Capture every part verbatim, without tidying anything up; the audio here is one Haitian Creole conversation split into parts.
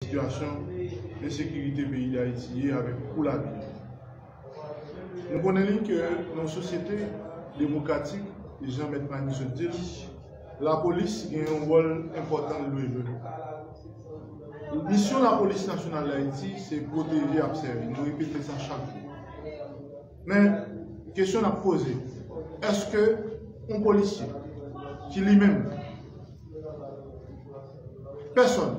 sitiyasyon ensekirite peyi Dayiti ye avèk kou lavi. Nou konnen li ke nan yon sosyete demokratik, e jan Mèt Mani sot di l, lapolis gen yon wòl enpòtan l dwe jwe. Misyon Lapolis Nasyonal Dayiti se pwoteje, obsève. Nou repete sa chak jou. Men, kesyon n ap poze, èske yon polisye ki li menm, pèsòn,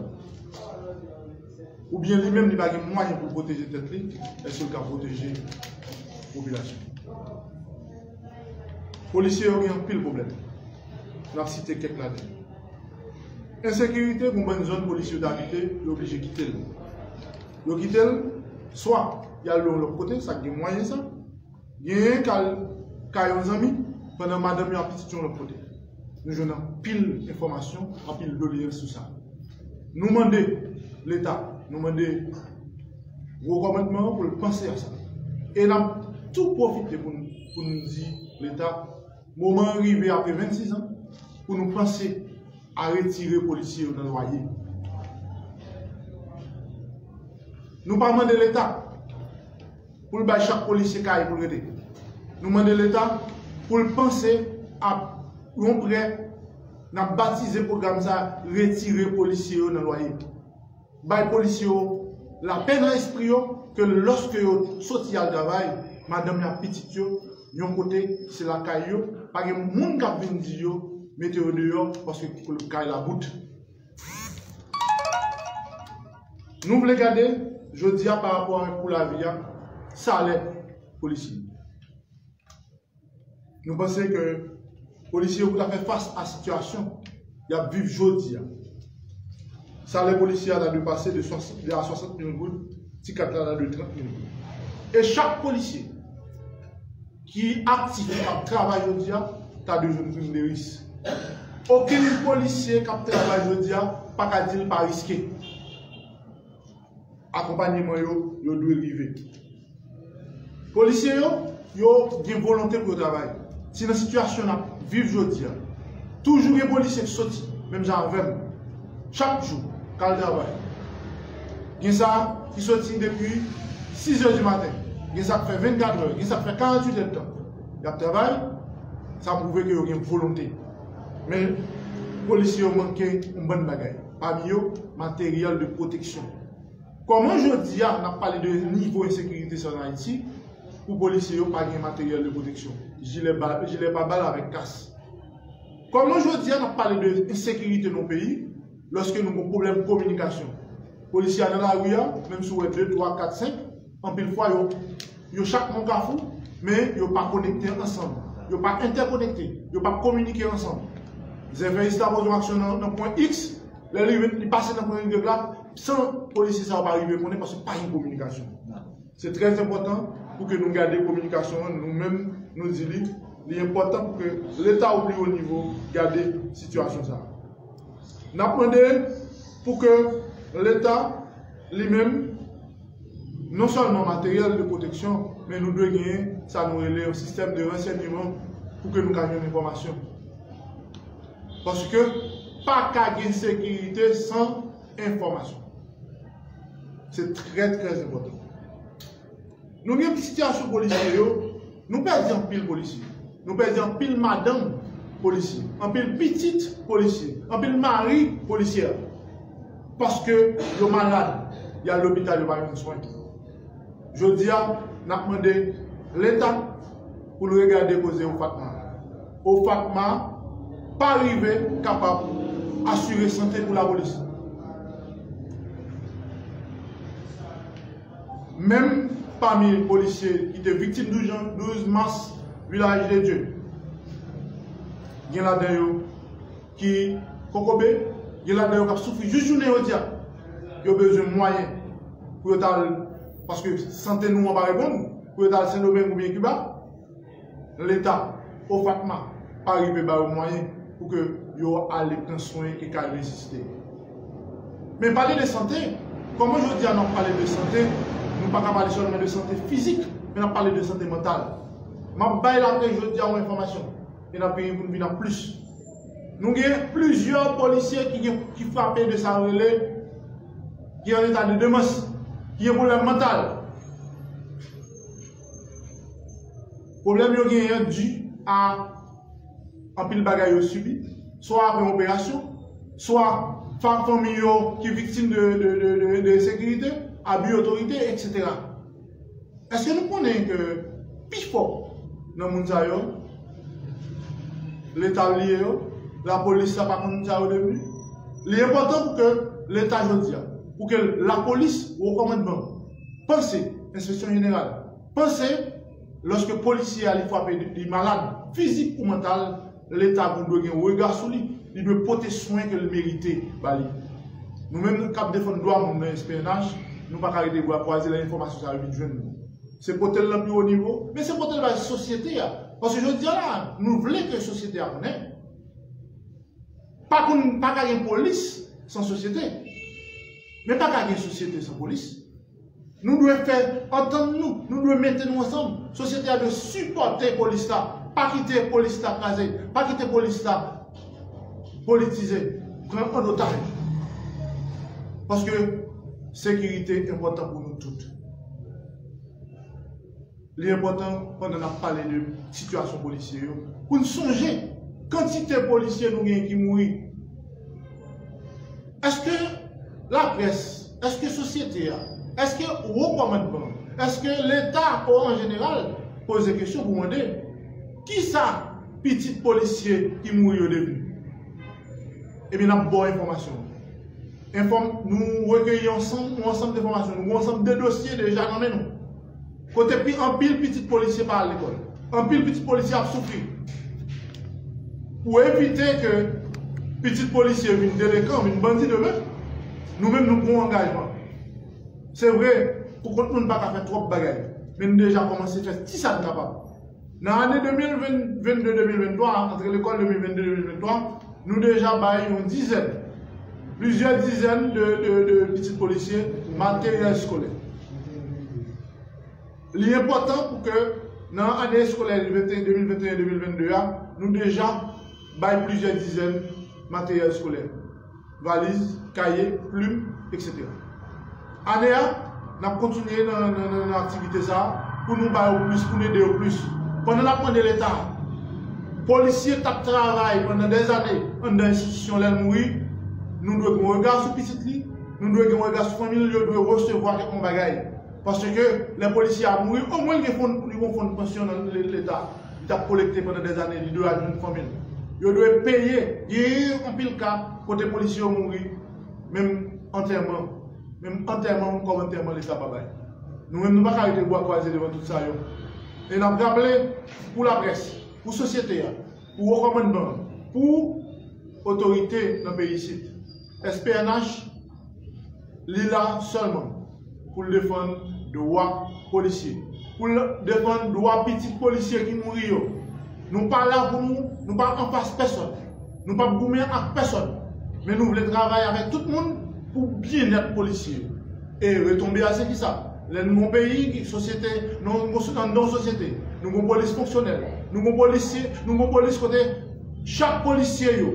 oubyen li menm li pa gen mwayen pou l pwoteje tèt li, èske l ka pwoteje popilasyon? Polisye yo gen anpil pwoblèm. N ap site kèk ladan yo. Ensekirite, gon bann zòn polisye yo t abite, yo oblije kite l. Yo kite l, swa y al yon lòt kote, sa k gen mwayen sa, genyen k al kay yon zanmi, pandan madanm yo ak pitit yo yon lòt kote. Nou jwenn anpil enfòmasyon, anpil doleyans sou sa. Nou mande Leta, nou mande wo kòmandman an pou l panse a sa. E n ap tou pwofite pou n, pou n di Leta, moman an rive apre vennsis an, pou nou panse a retire polisye yo nan lwaye. Nou pa mande Leta pou l bay chak polisye kay pou l rete. Nou mande Leta pou l panse a yon prè, n ap batize pwogram sa, retire polisye yo nan lwaye. Bay polisye yo lapè nan espri yo, ke lòske yo soti al travay, madanm yo ak pitit yo, yon kote, se lakay yo, pa gen moun k ap vin di yo, mete yo deyò, paske kay la bout. Nou vle gade, jodi a, pa rapò avèk kou lavi a, salè polisye. Nou panse ke polisye yo pou ta fè fas a sitiyasyon y ap viv jodi a. Salè polisye a ta dwe pase de swasant, de a swasant mil goud, ti kat la ta dwe trant mil goud. E chak polisye ki aktif, k ap travay jodi a, ta dwe jwenn prim de risk. Okenn polisye k ap travay jodi a pa ka di l pa riske. Akonpanyeman yo, yo dwe rive. Polisye yo, yo gen volonte pou yo travay. Si nan sitiyasyon n ap viv jodi a, toujou gen polisye ki soti, menm jan avè m, chak jou, k al travay. Gen sa ki soti depi sis è di maten, gen sa k fè vennkat è, gen sa k fè karanntuit èdtan. Y ap travay, sa pwouve ke yo gen volonte. Men, polisye yo manke yon bann bagay. Pami yo, materyèl de pwoteksyon. Kòman jodi a n ap pale de nivo ensekirite sa an Ayiti, pou polisye yo pa gen materyèl de pwoteksyon, jilè ba-, jilè pabal avèk kas? Kòman jodi a n ap pale de ensekirite nan peyi, lòske nou gen pwoblèm kominikasyon? Polisye a nan lari a, menm si w wè de, twa, kat, senk, anpil fwa yo, yo chak nan kafou, men yo pa konekte ansanm. Yo pa entèkonekte, yo pa kominike ansanm. Zèvè Ista poze yon aksyon nan, nan pwen X, lè li, li pase nan pwen Y la, san polisye sa yo pa rive konnen paske pa gen kominikasyon. Se trè enpòtan pou ke nou gade kominikasyon an, nou menm, nou di li, li enpòtan pou ke Leta o pli wo nivo gade sitiyasyon sa a. N ap mande pou ke Leta, li menm, non sèlman materyèl de pwoteksyon, men nou dwe genyen sa nou rele yon sistèm de ransèyman pou ke nou ka jwenn enfòmasyon. Paske pa ka gen sekirite san enfòmasyon. Se trè, trè enpòtan. Nou gen sitiyasyon polisye yo, nou pèdi anpil polisye. Nou pèdi anpil madanm polisye, anpil pitit polisye, anpil mari polisyè. Paske yo malad, y al lopital, yo pa jwenn swen. Jodi a, n ap mande Leta pou l regade koze OFATMA. OFATMA pa rive kapab asire sante pou lapolis. Menm pami polisye ki te viktim douz jan, douz mas, Vilaj de Dye, gen ladan yo ki kokobe, gen ladan yo k ap soufri jis jounen jodi a. Yo bezwen mwayen pou yo t al, paske sante nou an pa reponn, pou yo t al Sendomeng oubyen Kiba. Leta, OFATMA, pa rive ba yo mwayen pou ke yo ale pran swen ki ka nesesite. Men pale de sante, kòman jodi a n ap pale de sante, nou pa ka pale sèlman de sante fizik, men n ap pale de sante mantal. M ap bay laprès jodi a yon enfòmasyon, e n ap vini pou n vin ak plis. Nou gen plizyè polisye ki gen, ki frape de sa yo rele ki an eta de demans, ki gen pwoblèm mantal. Pwoblèm yo genyen an di a anpil bagay yo sibi, swa apre operasyon, swa fa-, fanmi yo ki viktim de, de, de, de, de ensekirite, abi otorite, etsetera. Èske nou konnen ke pifò nan moun sa yo, Leta bliye yo, lapolis la pa konn moun sa yo devni? Li enpòtan pou ke Leta jodi a, pou ke lapolis, wo kòmandman, panse, enspeksyon jeneral, panse, lòske polisye a li frape, li, li malad, fizik ou mantal, Leta pou dwe gen rega sou li, li dwe pote swen ke l merite ba li. Nou menm k ap defann dwa moun nan S P N H, nou pa ka rete bra kwaze lè enfòmasyon sa yo vin jwenn nou. Se pote l nan pi wo nivo, men se pote l bay sosyete a. Paske jodi a la, nou vle ke sosyete a konnen. Pa konn, pa ka gen polis san sosyete. Men pa ka gen sosyete san polis. Nou dwe fè antann nou, nou dwe mete nou ansanm. Sosyete a dwe sipòte polis la. Pa kite polis la kraze, pa kite polis la politize, pran an otaj. Paske sekirite enpòtan pou nou tout. Li enpòtan pandan n ap pale de sitiyasyon polisye yo, pou n sonje kantite polisye nou gen ki mouri. Èske laprès, èske sosyete a, èske wo kòmandman, èske Leta o an jeneral poze kesyon pou mande kisa pitit polisye ki mouri yo devni? Ebyen, n ap ba w enfòmasyon. Enfòm-, nou rekeyi ansanm, yon ansanm de enfòmasyon, nou gen ansanm de dosye deja nan men nou. Kote pi anpil pitit polisye pa al lekòl. Anpil pitit polisye ap soufri. Pou evite ke pitit polisye vin delenkan, vin bandi demen, nou menm nou pran angajman. Se vre, pou kont nou, nou pa ka fè twòp bagay, men nou deja kòmanse fè ti sa n kapab. Nan ane de mil vennde, de mil venntwa, antre lekòl de mil vennde, de mil venntwa, nou deja bay yon dizèn, plizyè dizèn de, de, de pitit polisye materyèl eskolè. Li enpòtan pou ke nan ane eskolè de mil venteyen, de mil vennde a, nou deja bay plizyè dizèn materyèl eskolè. Valiz, kaye, plim, etsetera. Ane a, n ap kontinye nan, nan, nan, nan aktivite sa a, pou nou ba yo plis, pou n ede yo plis. Pandan n ap mande Leta, polisye k ap travay pandan dèzane anndan enstitisyon, lè l mouri, nou dwe gen yon rega sou pitit li, nou dwe gen yon rega sou fanmi l, yo dwe resevwa kèk yon bagay. Paske lè polisye a mouri, omwen li gen fon, li gen fon pansyon nan le-, Leta. Li t ap kolekte pandan dèzane, li dwe al jwenn fanmi l. Yo dwe peye. Gen anpil ka kote polisye yo mouri, menm antèman, menm antèman, kòb antèman Leta pa bay. Nou menm, nou pa ka rete bra kwaze devan tout sa yo. E n ap raple pou laprès, pou sosyete a, pou wo kòmandman an, pou otorite nan peyi isit. S P N H, li la sèlman pou l defann dwa polisye, pou l defann dwa pitit polisye ki mouri yo. Nou pa la pou nou, nou pa anfas pèsòn. Nou p ap goumen ak pèsòn. Men nou vle travay avèk tout moun pou byennèt polisye yo. E retonbe a se kisa? Lè nou gon peyi, sosyete, nou, nou, anndan yon sosyete, nou gon polis fonksyonèl, nou gon polisye, nou gon polis kote chak polisye yo,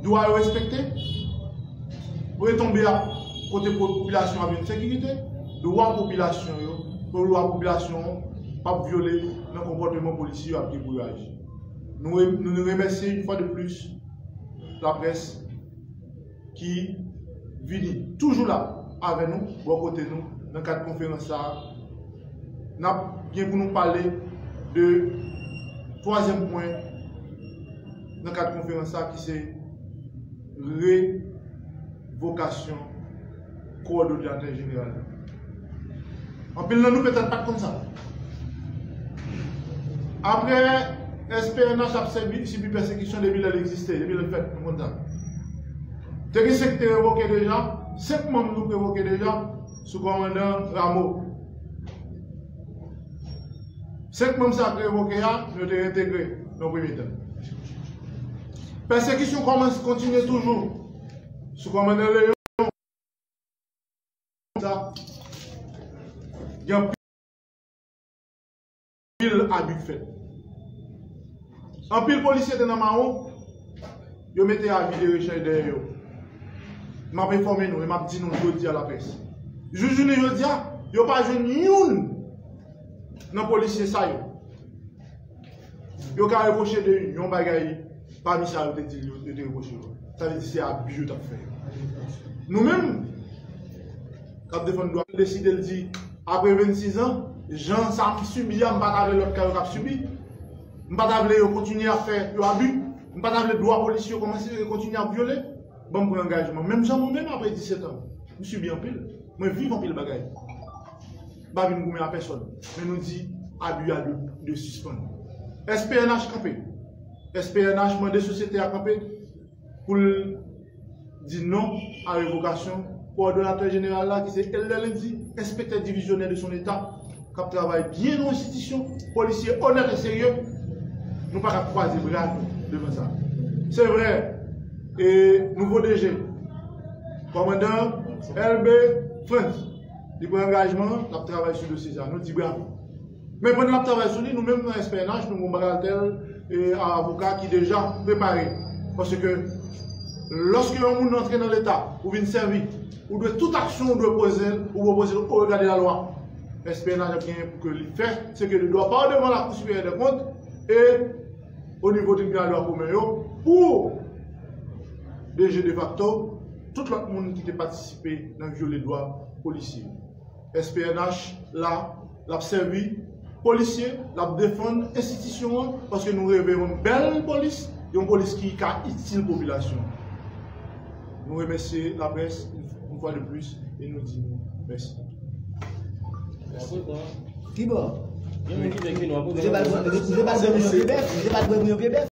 dwa yo respekte, retonbe a kote po-, popilasyon ap jwenn sekirite, dwa popilasyon yo, dwa popilasyon p ap vyole nan konpòteman polisye yo ap gen pou yo aji. Nou re-, nou, nou remèsye yon fwa de plis laprès ki vini toujou la avè nou, bò kote nou, nan kad konferans sa a. N ap gen pou nou pale de twazyèm pwen nan kad konferans sa a, ki se revokasyon kowòdonatè jeneral la. Anpil nan nou petèt pa t konn sa. Apre, S P N H ap sibi, sibi pèsekisyon depi lè l egziste, depi lè l fèt, nou konn sa. Te gen senk ki te revoke deja, senk manm nou revoke deja sou kòmandan Rameau. Senk manm sa k revoke a, yo te entegre nan premye tan. Pèsekisyon kòmanse kontinye toujou sou kòmandan Léon. Sa, gen anpil abi k fèt. Anpil polisye te nan mawon, yo mete avi de rechèch dèyè yo. M ap enfòme nou e m ap di nou jodi a, laprès. Jou jounen jodi a, yo pa jwenn youn nan polisye sa yo. Yo ka repwoche de yon bagay pami sa yo te di yo, yo te repwoche yo. Sa vle di se abi yo t ap fè. Nou menm, k ap defann dwa, deside l di, apre vennsis an, jan sa m sibi a, m pa ta vle lòt ka yo k ap sibi. M pa ta vle yo kontinye ap fè yo abi. M pa ta vle dwa polisye yo kòmanse kontinye ap vyole. Ban m pran angajman. Menm jan mwen menm, apre disèt an, m sibi anpil. Mwen viv anpil bagay. M pa vin goumen a pèsòn. Men nou di abi a dwe, dwe sispann. S P N H kanpe. S P N H mande sosyete a kanpe pou l di non a revokasyon kowòdonatè jeneral la, ki se Elder Lendy, enspektè divizyonè de son eta, k ap travay byen nan enstitisyon, polisye onèt e serye. Nou pa ka kwaze bra nou devan sa. Se vre, e nouvo D G, kòmandan Elbé Frantz, li pran angajman, l ap travay sou dosye sa. Nou di bravo. Men pandan l ap travay sou li, nou menm nan S P N H, nou gon bagatèl e avoka ki deja prepare. Paske lòske yon moun antre nan Leta, ou vin sèvi, ou dwe tout aksyon ou dwe poze l, ou dwe poze l o rega de la lwa. S P N H ap genyen pou ke li fè, se ke li dwe pa devan Lakou Siperyè dè Kont e o nivo tribinal dwa komen yo, pou D G defakto, tout lòt moun ki te patisipe nan vyole dwa polisye. S P N H la, l ap sèvi polisye, l ap defann enstitisyon an, paske nou reve yon bèl polis, yon polis ki ka itil popilasyon. Nou remèsye laprès, yon fwa de plis, e nou di nou mèsi. Kibò? Misye pa t bwè, misye pa t bwè pou yon pye bèf, misye pa t bwè pou yon pye bèf.